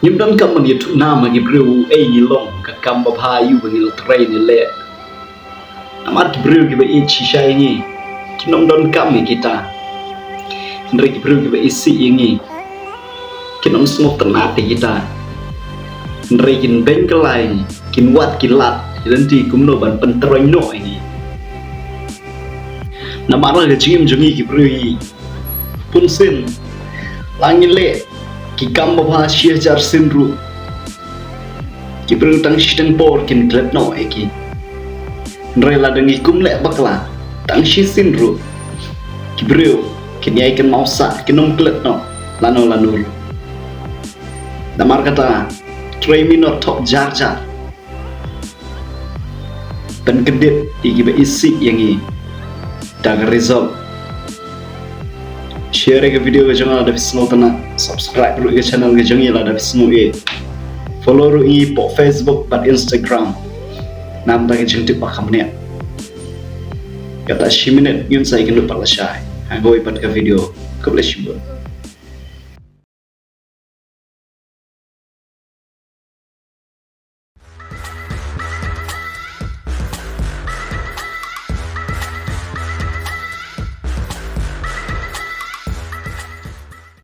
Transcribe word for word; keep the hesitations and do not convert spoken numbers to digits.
Ngim donkam ban ïathuh nam ha ki briew ei ngi long, ka kam babha ïa u ba ngi la trei ngi leh. Namar ki briew kiba ïeit shisha ïa ngi kin ym donkam ïa kita. Hynrei ki briew kiba isih ïa ngi kin ym sngewtynnat ïa kita. Hynrei kin beiñ kylla ïa ngi, kin wad kin lad ïa lynti kumno ban pyntroiñ noh ïa ngi. Namar ka jingim jong ngi ki briew hi, bun sien la ngi leh ki kam babha shi hajar sien ruh, ki briew tang shiteng por kin klet noh ïa ki. Hynrei lada ngi kum leh bakla tang shisien ruh, ki briew kin ïai kynmaw sah, kin ym klet noh lano lano ruh. Namar kata, trei minot thok jar jar ban kyndit ïa kiba isih ïa ngi da ka result. Share ïa ka video ka jong nga lada phi sngewtynnat. Subscribe ruh ïa ka channel ka jong ngi lada phi sngew ïeit. Follow ruh ïa ngi hapoh Facebook bad Instagram. Namar ka jingtip ba kham bniah. Kata shi minit ngin sa ïakynduh pat lashai ha kawei pat ka video. Khublei shibun.